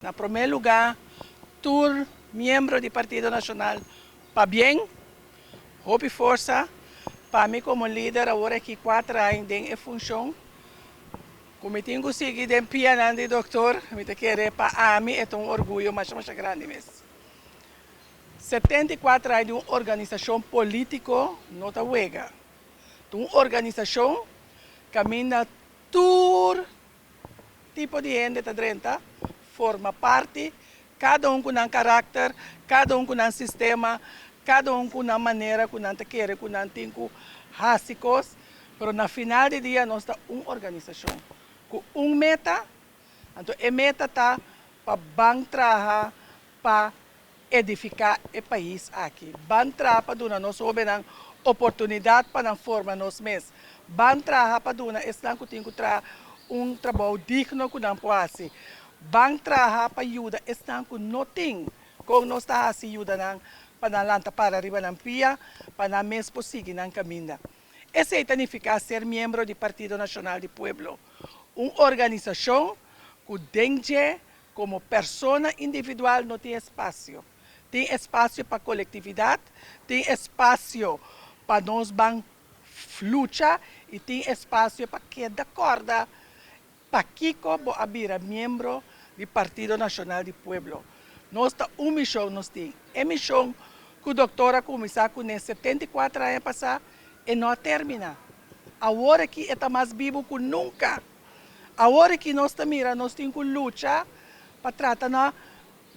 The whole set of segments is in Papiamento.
Na promé lugá, tur miembro di Partido Nashonal, pabien, hopi forsa. Pa mi komo lider, awor aki 4 aña den e funshon, ku mi tin ku sigui den pianan di dòkter, mi ta kere pa ami e un orguyo mas mas grandi mes. 74 aña di un organisashon polítiko no ta wega. Un organisashon kaminda tur tipo di hende ta drenta, forma parti, kada un ku un karakter, kada un ku un sistema, kada un ku un manera ku nan ta kere, ku nan tin ku hasi kos, pero na final di dia nos ta un organisashon ku un meta. Anto e meta ta pa ban traha pa edifiká e pais aki. Ban traha pa duna nos hóbennan oportunidat pa nan forma nos mes. Ban traha pa duna esnan ku tin ku traha un trabou digno ku nan por hasi. Ban traha pa yuda esnan ku no tin. Kon nos ta hasi yuda nan pa nan lanta para riba nan pia, pa nan mes por sigui nan kaminda. Esei ta nifiká ser miembro di Partido Nashonal di Pueblo. Un organisashon ku den dje komo persona individual no tin espasio. Tin espasio pa kolektividat, tin espasio pa nos ban lucha i tin espasio pa keda kòrda pakiko bo a bira miembro di Partido Nashonal di Pueblo. Nos ta un mishon nos tin. E mishon ku dòkter a kuminsá kuné 74 aña pasá e no a terminá. Awor aki e ta mas bibu ku nunka. Awor ku nos mira, nos tin ku lucha pa trata na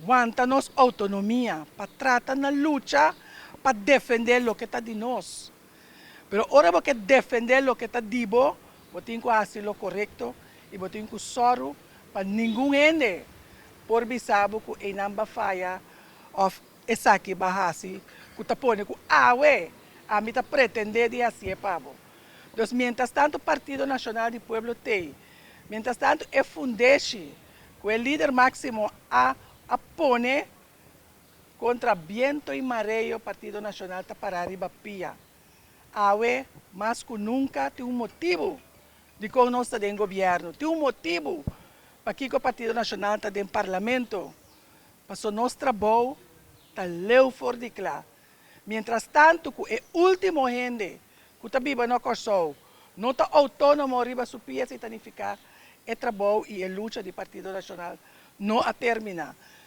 wanta nos outonomia, pa trata na lucha pa defendé loke ta di nos. Pero ora bo ke defendé loke ta di bo, bo tin ku hasi lo korekto i bo tin ku sòru pa ningun hende por bisa bo ku einan b'a faya òf esaki b'a hasi ku ta pone ku awe ami ta pretendé di hasi pa bo. Dus mientras tantu Partido Nashonal di Pueblo t'ei, mientras tantu e fundeshi ku e lider máksimo a pone, kontra bientu i marea Partido Nashonal ta para riba pia. Awe, mas ku nunka, tin un motibu di kon nos ta den gobièrnu. Tin un motibu pakiko Partido Nashonal ta den parlamento. Paso nos trabou ta leu for di kla. Mientras tantu ku e último hende ku ta biba na Kòrsou no ta outónomo riba su pia, ta nifiká e trabou i e lucha di Partido Nashonal no a terminá.